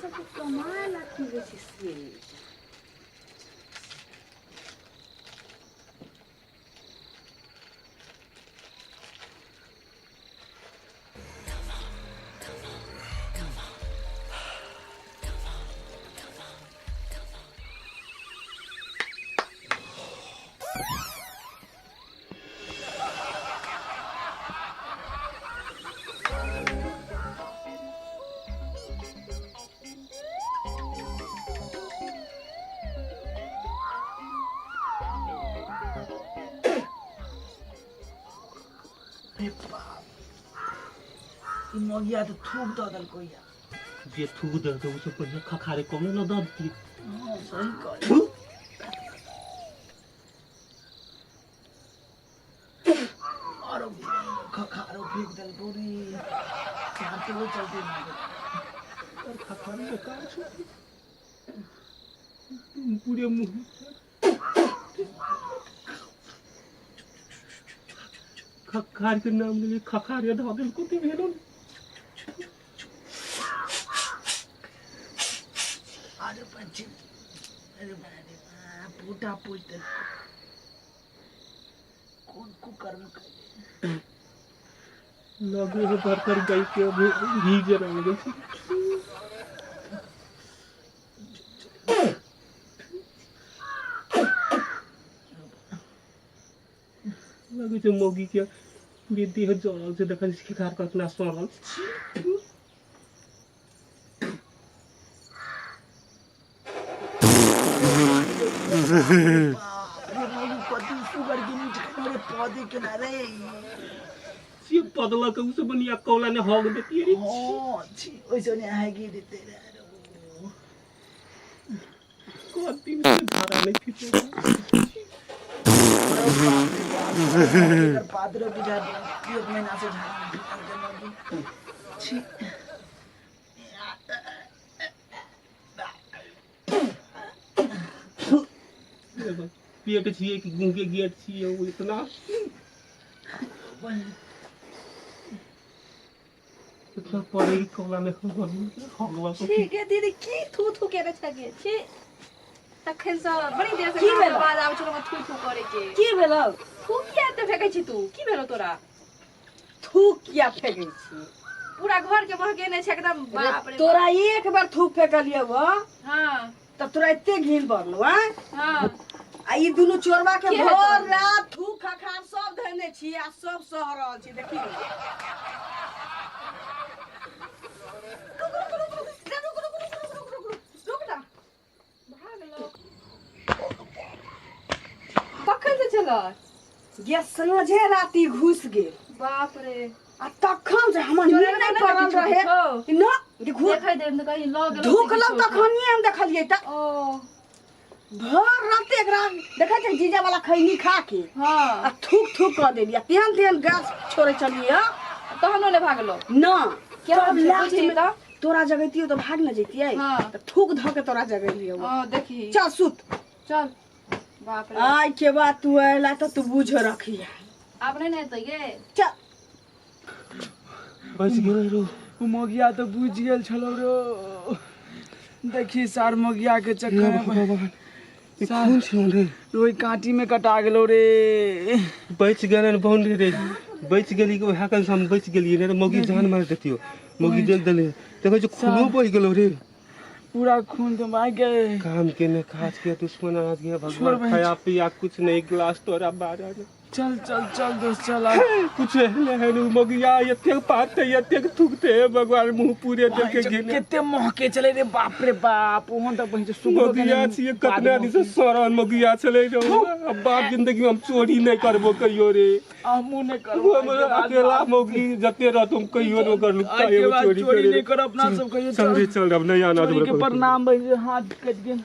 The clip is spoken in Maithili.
सबके कमाल अथी होइ छै से। अरे बाप, ई मौगिया तऽ थूक दऽ देलको या। जे थूक देलकै ओ सब पहिने खखारे कमे न दऽ देतियै। हँ, सही कहलियै। आरो खखारो फेंक देलको रे, सार तो चलते मारे। और खखारे बेकार छौ, पूरे मुँह खखार के नाम लेलियै, खखारे धऽ देलको तऽ भेलो ने। अरे बच्चे, अरे बा रे बा, पूटा पूछ देलको, कोन कुकर्म कैले लगे है बर्तर गाय के अभी घी जरा लगे छै। लगे छै मौगी के पूरे देह जरल छै, देखै छी खेखार कतना सड़ल छै। बाप रे, मौगी कथी सुगर के मीट खेने रे, पौधे के ना रे। से पदलक उ से बनिया कौला ने हग देतियै रे। हाँ, छी, ओइसे ने आगे देते रे। कथी से धारा नहीं फिटे। एकर पात्र बुझा एक महीना से झाड़ा नहीं फिटल के मौगी। छी। पेट छियै कि मुँह के गेट छियै ओ इतना इतना पड़े कि कौला ने हगवा। छी गे दीदी, की थू थू केने छै गे? छी, तखन से बड़ी देर से की कान भेलौ? आवाज आबै छलौ थू थू करे के। की भेलौ? थू किया एते फेकै छी तू? की भेलौ तोरा? थूक किया फेकै छी? पूरा घर के महकेने छै एकदम, बाप रे। तोरा एक बार थूक फेकलियौ ह? हाँ। तब तोरा एते घिन बढ़लौ? आँय? हाँ। आ ई दुनू चोरवा के के है भर तोरा? रात थूक खखार सब धैने छी आ सब सह रहल छी, देखी। रुक रुक रुक रुक रुक रुक रुक रुक रुक रुक रुक ना। भागलो कखन से छलै? गे साँझे राति घुस गेल। बाप रे। आ तखन से हमर चोरा नींद नहि नहि पड़ल किछो रहे किछो? न घु देखै देब तऽ कहीं लऽ गेलौ। ढुकलौ तखनिये हम देखलियै तऽ ओ भर रात एकरा देखै छै, जीजा वाला खैनी खा के हाँ आ थूक थूक कऽ देलियै, तेहन तेहन गाछ छोड़ै छलियै। तहनो नहि भागलो? न। केहन तब छै? लास्ट बुझही में तऽ। तोरा जगैतियौ तऽ भाग न जैतियै। हाँ। तऽ थूक धऽ के तोरा जगैलियौ। ओ देखी। चल सुत। चल, बाप रे। आइ के बाद तू अयला तऽ तू बुझ रखिया। आब नहि ने एतै गे। चल। बच गेलै रो। ओ मौगिया तऽ बुझि गेल छलौ रो। देखी सार, मौगिया के चक्कर में भगवान, ई खून छियौ रे। ओहि काँटी में कटा गेलौ रे। बचि गेलै बौन रे, बचि गेली। वएह कन हम बचि गेलियै, नहि तऽ मौगी जान मारि देतियौ। मौगी देख देले, देखै छै, खूनो बहि गेलौ रे। पूरा खून तो भाग गए। काम के ने काज के दुश्मन आज गया छोड़ भगवान। बहन। खाया पिया कुछ नहीं, गिलास तोरा बारह ने। चल चल चल दोस्त, चल आ। कुछ एहने है मगिया, एतेक पाते एतेक थूकते हे भगवान, मुंह पूरे देख के घिने। कते महके चले रे, बाप रे बाप। ओहन तऽ बहिन सुगरो मगिया छियै, कतना दिन से सड़ल मगिया छलै रे। अब बाप जिंदगी में हम चोरी नहीं करबो कहियो रे। हमहूँ नहि करबो। हमर अकेला मौगी जते रहत, हम कहियो नहीं करलू। आइ के एगो बाद चोरी चोरी करे नहि करब अपना सब कहियो। चल रे, चल, अब नहीं आना। चोरी के प्रणाम बहिन, हाथ कटि गेल।